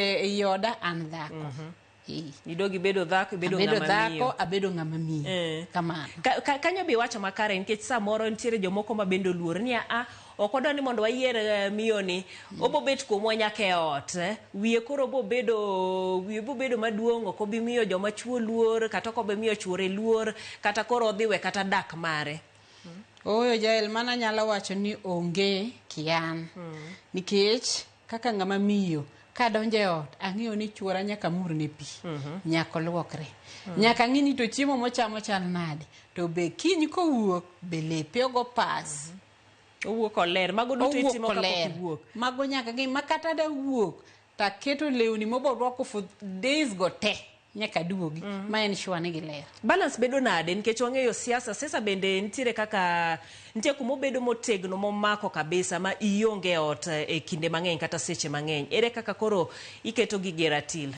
Ei oda an dhako. Ee. Idog ibedo dhako, ibedo Abedo ng'ama dhako, miyo. abedo ng'ama miyo. Eh. Kamano. Ka, ka, kanyo be iwacho makare nikech samoro nitiere jomoko ma bende oluor ni a ok wadwa ni mondo wayier eh, miyoni obo bet kuomwa nyaka e ot eh. wiye koro obo bedo wiye bo bedo maduong' ok obi miyo joma chuo luor kata ok obi miyo chuore luor kata koro odhi we kata dak mare. Ooyo Jael, mano anyalo wacho ni onge kian. Nikech Kaka ng'ama miyo, kadonjo e ot, ang'eyo ni chuora nyaka murne pi, nyaka oluokre. Nyaka ang'i ni to chiemo mochamo chal nade. To be kiny kowuok, be lepe ogo pas. Owuok oler. Mago duto Owuok itimo kapok oler. iwuok. Mago nyaka gi ma kata dawuok, taketo lewni mobo rwako for days go te. Nyaka aduogi. Ma en sure ni giler. Balance bedo nade nikech wang'eyo siasa, siasa bende nitiere kaka nitie kuma obedo motegno momako kabisa ma ionge e ot e kinde mang'eny kata seche mang'eny. Ere kaka koro iketo gigi e ratil?